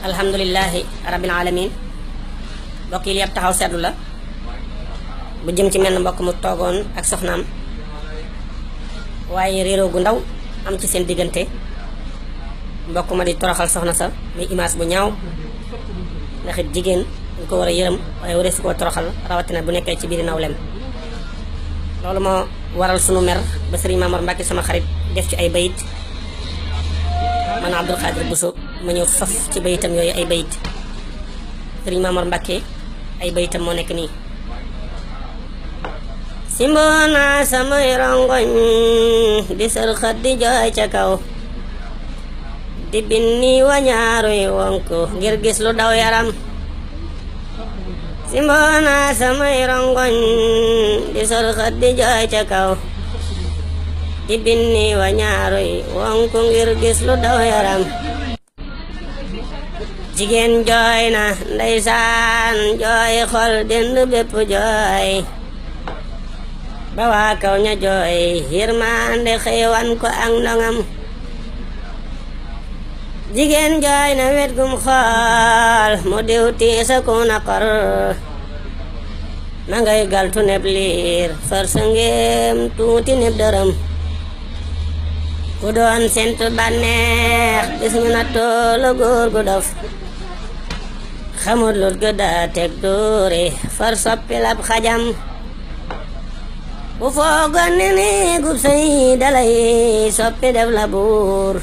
alhamdulillahi rabbil alamin mbokk yi li ab taxaw seetlu la bu jëm ci mel mbokk mu toogoon ak soxnaam waaye réeroo gu ndaw am ci seen diggante mbokk ma di toroxal soxna sa muy image bu ñaaw ndax it jigéen ñu ko war a yërëm waaye waree su koo toroxal rawatina bu nekkee ci biir nawlem loolu moo waral sunu mer ba sëriñ Mamor Mbacke sama xarit def ci ay bayit man Abdul Xaadir Buso ma ñëw sof ci bayitam yooyu ay bayit sëriñ Mamor Mbacke ay bayitam moo nekk nii. simboona samay rongoñ di sërxat di jooy ca kaw di binni wañaaruy wonk ngir gis lu daw yaram. simboona samay rongoñ di sërxat di jooy ca kaw di binni wañaaruy wonk ngir gis lu daw yaram. jigéen jooy na ndeysaan jooy xol dend bépp jooy ba waa kaw ña jooy yërmande xëywan ko ak ndongam. jigéen jooy na wet gum xool mu diw tiisa ku naqar ma ngay galtu neb liir far sa ngéem tuuti neb dërëm. ku doon sentu bànneex gis ñu na toolu góor gu dof xamut lut ga daa teg dóore far soppi lab xajam. bu foogoon ne ni gub say dalay soppi def la buur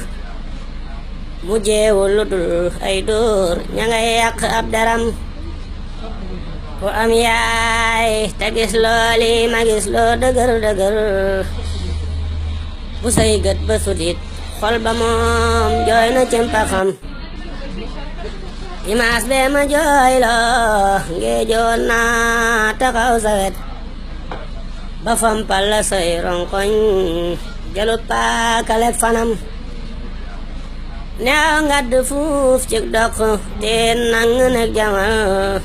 mu jeewul lu dul ay dóor ña ngay yàq ab daram. ku am yaay te gis looli ma gis loo dëgër dëgër bu say gët ba sudit xol ba moom jooy na cimpaxam. imaas bee ma jooy loo ngee joon naa taxaw sa wet ba fampal la say ronkoñ jalut paakale fanam. neew ngadd fuuf cig dok teen nang nek jamal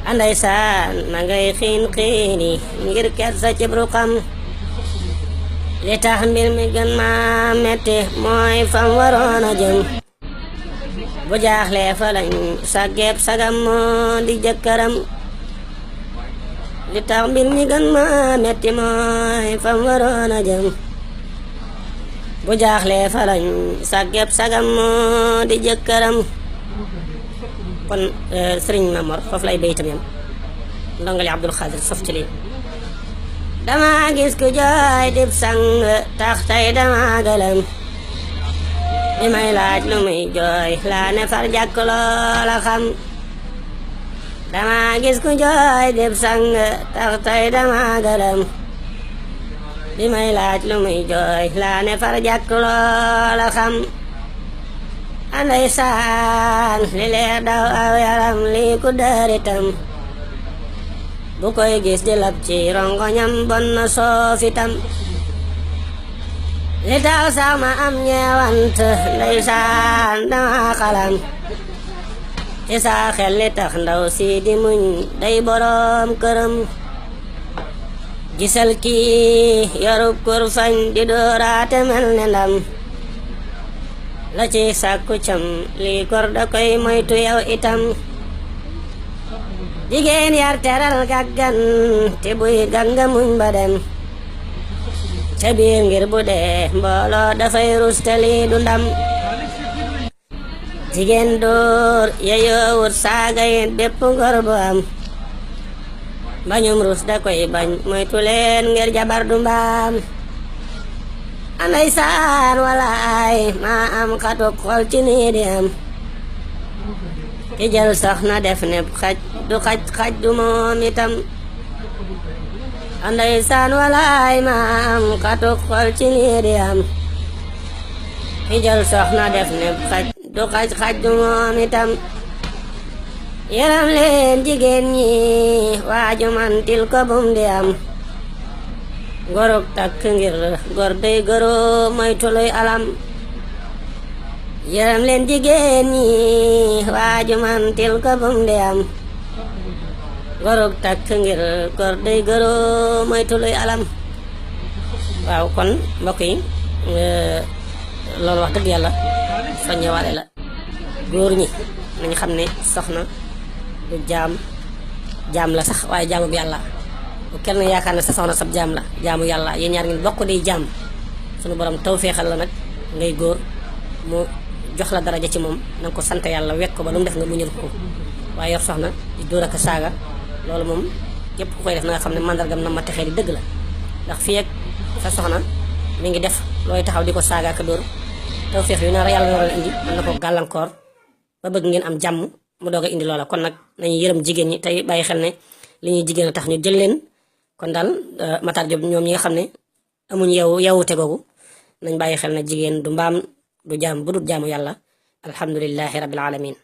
anday saan ma ngay xiin xiini ngir ket sa cib ruqam. li tax mbir mi gën ma metti mooy fam waroon a jëm bu jaaxlee fa lañ saggeeb sagam moo di jëkkëram. li tax mbir mi gën ma metti mooy fam waroon a jëm bu jaaxlee fa lañ saggeeb sagam moo di jëkkëram. kon sëriñ Mamor foofu lay bayitam yam ndongali Abdul Xaadir sof ci lii. dama gis ku jooy dib sang tax tey dama gëlëm li may laaj lu muy jooy laa ne far jàkk loola xam. dama gis ku jooy dib sang tax tey dama gëlëm li may laaj lu muy jooy laa ne far jàkk loola xam. anday saan li leer daw aw yaram lii ku dëritam bu koy gis di lab ci rongoñam bon na soofitam. li tax sax ma am ñeewant ndeysaan dama xalam ci saa xel li tax ndaw si di muñ day boroom këram. gisal kii yorub kur fañ di dooraate mel ne ndam la ci sàkku cam lii kor da koy moytu yow itam. jigéen yar teral gàggan te buy gànga muñ ba dem ca biir ngir bu dee mbooloo dafay rustali du ndam. jigéen dóor yeyoowut saaga yit bépp ngor bu am bañum rus da koy bañ moytu leen ngir jabar du mbaam. anday saan walaay maa am xatuk xol ci nii di am ki jël sax na def ne xaj du xaj xaj du moom itam. anday saan walaay maa am xatuk xol ci nii di am ki jël sax na def ne xaj du xaj xaj du moom itam. yaram leen jigéen ñi waaju mantil ko bum di am gorog takk ngir gor day goro moytu luy alam. yaram leen jigéen ñi waaju mantil ko bum di am gorog takk ngir gor day goro moytu luy alam. waaw kon mbokk yi loolu wax dëgg yàlla soññewaale la góor ñi nañ xam ne soxna du jaam la sax waaye jaamu bi yàlla. bu kenn yaakaar ne sa soxna sab jaam la jaamu yàlla yéen ñaar ngeen bokk di jaam suñu borom taw féexal la nag ngay góor mu jox la daraja ci moom na nga ko sant yàlla wekk ko ba lu mu def nga muñal ko waaye yor soxna di dóor ak saaga loolu moom képp ku koy def na nga xam ne mandargam na ma texee di dëgg la ndax fii ak sa soxna mi ngi def looy taxaw di ko saaga ak dóor taw féex yu nar yàlla waral indi mën na ko gàllankoor ba bëgg ngeen am jàmm mu doog a indi loola kon nag nañu yërëm jigéen ñi tey bàyyi xel ne li ñuy jigéen a tax ñu jël leen kon daal Matar Diop ñoom ñi nga xam ne amuñ yewute googu nañ bàyyi xel ne jigéen du mbaam du jaam bu dul jaamu yàlla alhamdulillahi rabbil alamin